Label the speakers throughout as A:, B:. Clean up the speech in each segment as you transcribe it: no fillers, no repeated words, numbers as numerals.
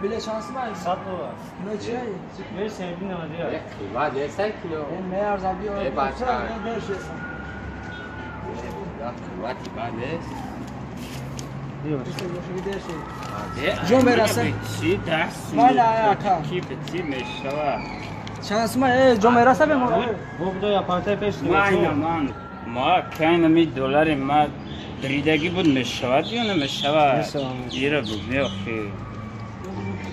A: Билет шанс ма?
B: 100 доллар.
A: Не чӣ?
B: Версия 91.
C: Қимат неста кино.
A: Меарзад биё.
C: Э, бача. Қимати бад нест.
A: Ҷон мераса.
D: Чи даст?
A: Майла, ака.
D: Ки бити мешава?
A: Шанс ма, э, ҷон мераса бемор.
B: Бо я партай пеш.
D: Майна ман. Ма кайнами доллари ма дридагӣ буд мешавад ё намешавад? Ира буд меохи.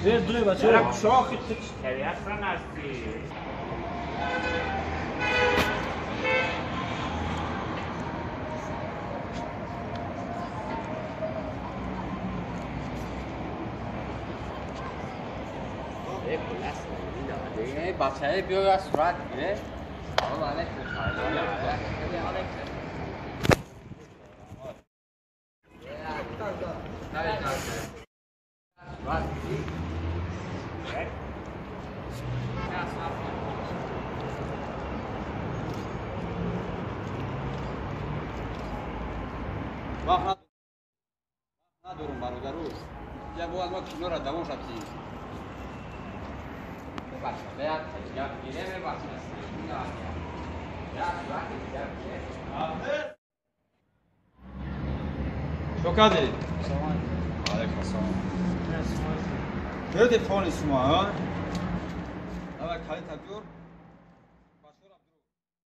B: Вер дуре бача.
D: Шохи ту чӣ тариасан ҳастӣ?
C: Бачае биё я сурат гире. Салом алейкум.
E: Вақт надорум бародару. Я бояд мо киноро давом шабсӣ. Чо кардӣ? Алейкум ассалом. Биёди фони сума, а? Давай калита биёр.